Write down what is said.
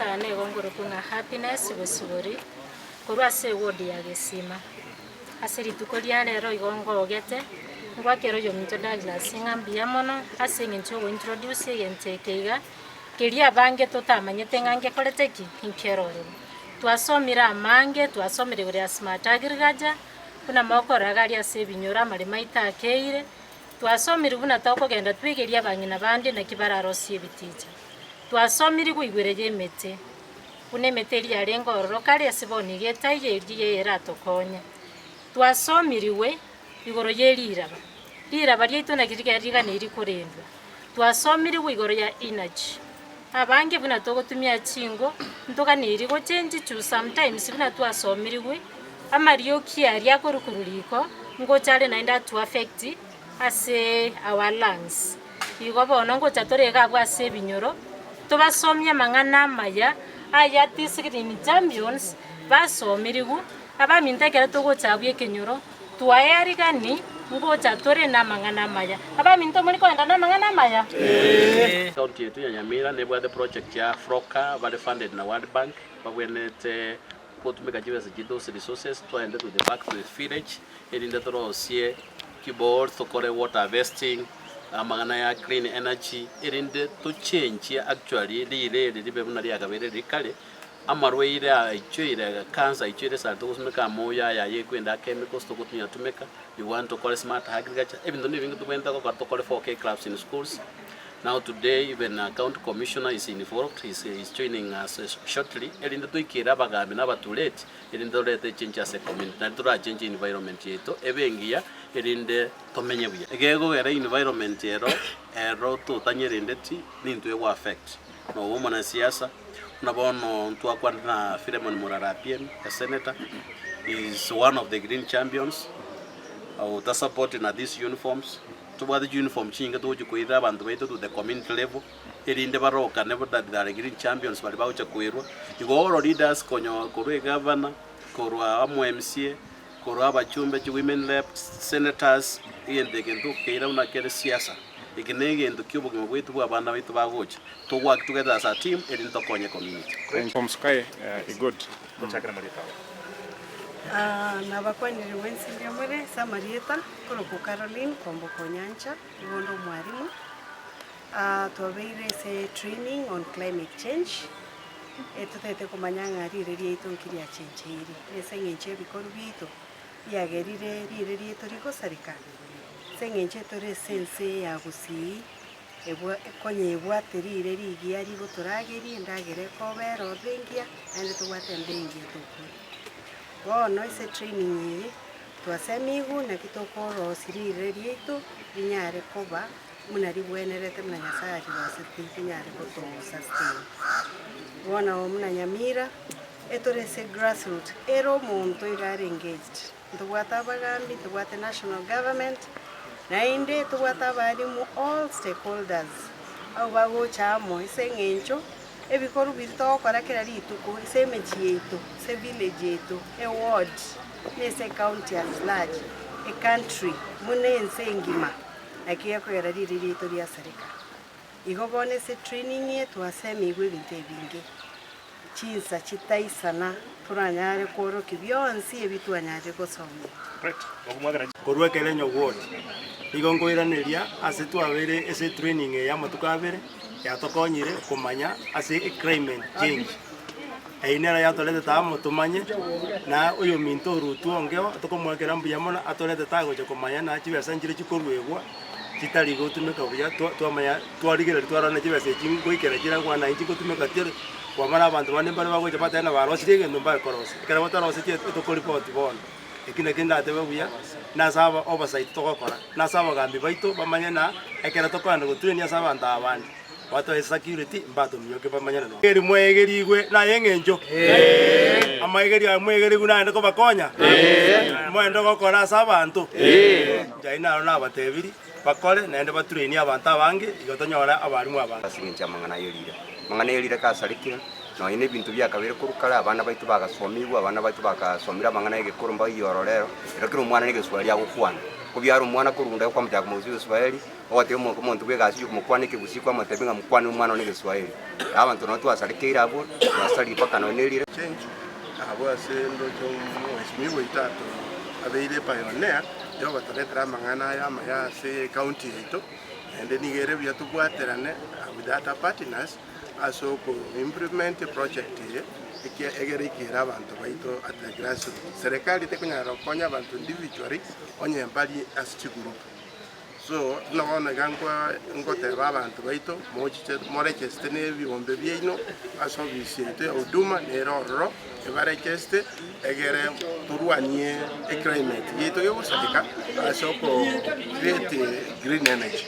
Amarieta aya nigo ngorokwa ng'a Happiness Bosibori, korwa ase eward ya Gesima. Ase rituko ria rero igo ngogete, ngwakere oyominto Douglas ng'a mbuya mono ase eng'encho yo gointroduce egento eke iga, keria abange totamanyete ng'a ngekorete ki? Nkerorire. Twasomire amange, twasomire igoro ya smart agriculture, buna mokorora iga aria ase ebinyoro amaremo aito akeire, Twasomirwe buna tokogenda twegerie abang'ina bande naki bararosie ebiticha. Twasomirigwe igwere y'emete, buna emete eria yarenge ororo kare ase bono iga etaiyo eria eye eratokonye. Twasomirigwe igoro ye riraba, riraba riaito naki rigere riganeiri korendwa. Twasomirigwe igoro ya energy, abange buna togotumia chingo ntoganeiri gochenji juu sometimes buna twasomirigwe Amarioki aria akorwa korwa riko ngocha are naende atu affect ase our lungs. Igo bono ngocha tore iga abwo ase ebinyoro, tobasomie amang'ana amaya aya discipline champions basomirigwe, abaminto ekero togocha abwo ekenyoro twaearigani ngocha tore na amang'ana amaya. Abaminto mori kogenda na amang'ana amaya? County yetu ya Nyamira nebwate project ya Froca bare funded na World Bank babwenerete Gotumeka chibesa chie those resources twaende to the back to the village erinde torosie chiboreholes tokore water harvesting, amang'ana ya clean energy erinde tochenchie actually rira eri ribe buna riakabeire riri kare, amarwaire aichoire cancer aichoire esare togosumeka amoyo aya aye ekwenda chemicals togotumia tumeka, we want tokore smart agriculture, ebinto na ebinge tobwenerete gokora tokore 4K clubs in schools. Now today even a county commissioner is involved, he is joining us shortly, erinde toikere abagambi na abatureti, erinde torete echange ase ecommunity, naende torachange environment yaito ebe engiya erinde tomenye buya. Egekogera environment ero ero totanyerendeti nintwe ego affect, noba omonasiasa, buna bono ntwakwanete na Philemon Murara Apieni, a senator, he is one of the green champions, otasupport na these uniforms. Tobwate chiuniform chinyinge togochia koirera abanto baito to the community level, erinde barokane that they are green champions baria bagochia koirwa. Igo all leaders konyo korwa egavana, korwa amo MCA, korwa abachumbe chi women rep, senators, egento eke ntokeira buna kere siasa. Eke na egento kia obogima bwaito bwa abana baito bagocha. To work together as a team erinde tokonye community. Omsukae good. Nabakwanire mwensi mbuya more ase amarieta. Nkorokwa Caroline Kwamboka Onyancha, nigo onde omwalimu. Twabeire ase training on climate change, etotagete komanya ng'a rire riaito nki riachencheiri, ase eng'encho y'ebikorwa biaito biagerire rire riaito rigosareka, ase eng'encho etore ase ense ya Gusii, ebwa konya ebwate rire rigiya rigotorageria endagera ekoba ere ororo engiya, naende tobwate embura engiya tokure. Bono ase training eye. Twasemigwe naki tokorosia riire riaito rinyare koba buna rigwenerete buna Nyasae arirosetie rinyare gotosustain. Bono buna Nyamira, etore ase grassroot, ere omonto iga are engaged, ntobwate abagambi, ntobwate national government, naende tobwate abalimu all stakeholders, abwo bagocha amo ase eng'encho ebikorwa biria togokora kera rituko ase emechie yaito, ase evillage yaito, eward. Nese ecounty at large, ecountry, buna ense engima, naki gekogera riria riaito riasareka. Igo bono ase training eye twasemigwe ebinto ebinge, chinsa chitaisana toranyare kworokia bionsi ebi twanyarire gosomia. Korwa ekerenyo ward, nigo nkoiraneria ase twabeire ase etraining eye y'amatuko abere, yatokonyire komanya ase eclimate change. Eyio nero yatoretete amo tomanye, na oyominto o Rutu ongeo tokomoakera mbuya mono atoretete agocha komanya na chibesa nchire chikoruegwa chitari gotumeka buya twa twamanya twarigereria twarora na chibesa echi ngoikera chiragwana inche ngotumeka tiri kwamana abanto bande mbare bagocha bateba ng'a barosirie egento mbare korosia. Ekero bataroseti etokoripoti bono, eki nakio ndatebe buya nase aba oversight togokora, nase abagambi baito bamanye na ekero tokoenda gotrain ase abanto aba bande. Batoe security mbatominyoke bamanyane nonya. Eri mwegerigwe naye eng'encho? Amaegerio aya mwegerigwe naende kobakonya? Moende gokora ase abanto? Inche ayio naro nabatebirie bakore naende batrainie abanto abange igo tonyore abalimu abange. Ase engencho y'amang'ana ayerire. Amang'ana ayerire kasarekire, nonya na ebinto biakabeire korwa kare, abana baito bagasomigwa, abana baito bagasomire amang'ana y'egekoro mbaiyo ororo ero, ero kera omwana na egeswari agokwana. Kobiara omwana korwa kwamochaka komorusia egeswahili, ogotebia omo omonto bwa egasi okomokwana ekegusii kwamotebia ng'a mokwane omwana one egeswahili. Abanto nabo twasarekeire abwo, twasarire mpaka nonye na erira. Change abwo ase ndoche omweshimiwa oito ato abeire epioneer yogotoretera amang'ana aya amaya ase ecounty yaito, naende nigo ere buya tobwaterane with other partners ase oko implement eproject eye ekia egere ikere abanto baito at the grassroots. Serikali tekonyara gokonya abanto individually onye mbari ase chigroup. So buna bono iga nkwa ngoteba abanto baito mochiche moregeste na ebiombe biaino ase ofisi yaito ya Huduma nere ororo ebaregeste egere torwanie eclimate yaito gegosareka ase oko create green energy.